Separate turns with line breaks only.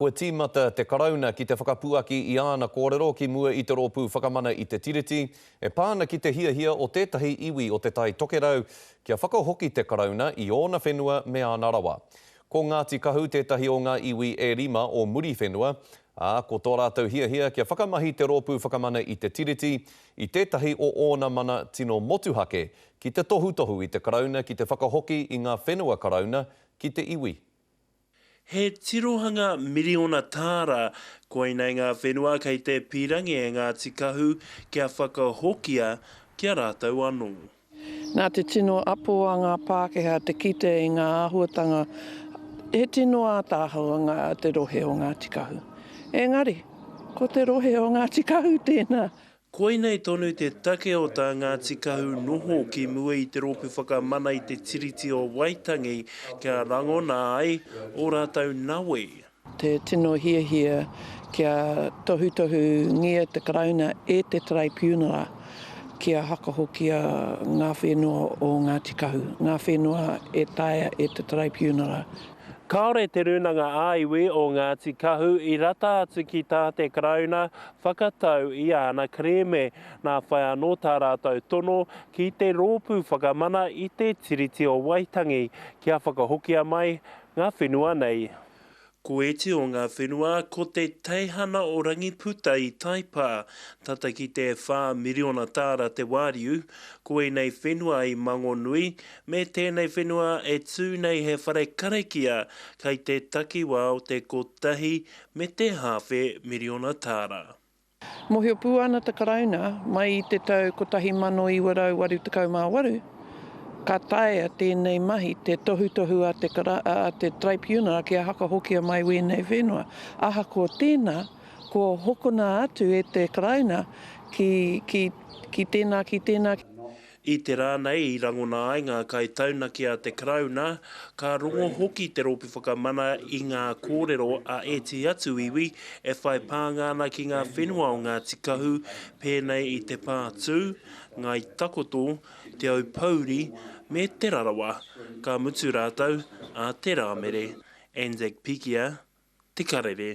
Kua tīmata te Karauna ki te whakapuaki i āna kōrero ki mua i te Rōpū Whakamana i te Tiriti e pā ana ki te hiahia o tētahi iwi o Te Tai Tokerau kia whakahoki te Karauna i ōna whenua me āna rawa. Ko Ngāti Kahu tētahi o ngā iwi e rima o Muriwhenua, ā, ko tō rātou hiahia kia whakamahi te Rōpū Whakamana i te Tiriti i tētahi o ōna mana tino motuhake ki te tohutohu i te Karauna ki te whakahoki i ngā whenua Karauna ki te iwi.
He tirohanga miriona tāra, koinei ngā whenua kei te pīrangi e Ngāti Kahu kia whakahokia ki a rātou anō.
Nā te tino apo a ngā Pākehā te kite i ngā āhuatanga he tino ātaahua ngā te rohe o Ngāti Kahu. Engari, ko te rohe o Ngāti Kahu tēnā.
Koinei tonu te take o tā Ngāti Kahu noho ki mua i te Rōpū Whakamana i te Tiriti o Waitangi kia rangona ai ō rātou nawe.
Te tino hiahia kia tohutohungia te Karauna e te Taraipiunara kia hakahokia ngā whenua o Ngāti Kahu, ngā whenua e taea e te Taraipiunara.
Kāore Te Rūnanga ā-Iwi o Ngāti Kahu i rata atu ki tā te Karauna whakatau i āna kerēme, nā whai anō tā rātou tono ki te Rōpū Whakamana i te Tiriti o Waitangi kia whakahokia mai ngā whenua nei. Ko ēti o ngā whenua ko te teihana o Rangiputa i Taipā, tata ki te whā miriona tāra te wāriu, ko ēnei whenua i Mangonui, me tēnei whenua e tū nei he whare karakia kei te takiwā o te kotahi me te hāwhe miriona tāra.
Mōhio pū ana te Karauna mai i te tau 1988, ka taea tēnei mahi te tohutohu a te a te Taraipiunara kia hakahokia mai wēnei whenua. Ahakoa tēnā, kua hokona atu e te Karauna ki, ki, ki tēnā, ki tēnā.
I te rā nei i rangona ai ngā kaitaunaki a te Karauna, ka rongo hoki Te Rōpū Whakamana i ngā kōrero a ētehi atu iwi e whai pānga ana ki ngā whenua o Ngāti Kahu pēnei i Te Pātū, Ngāi Takoto, Te Aupōuri me Te Rarawa. Ka mutu rātou ā te Rāmere. Anzac Pikia, Te Karere.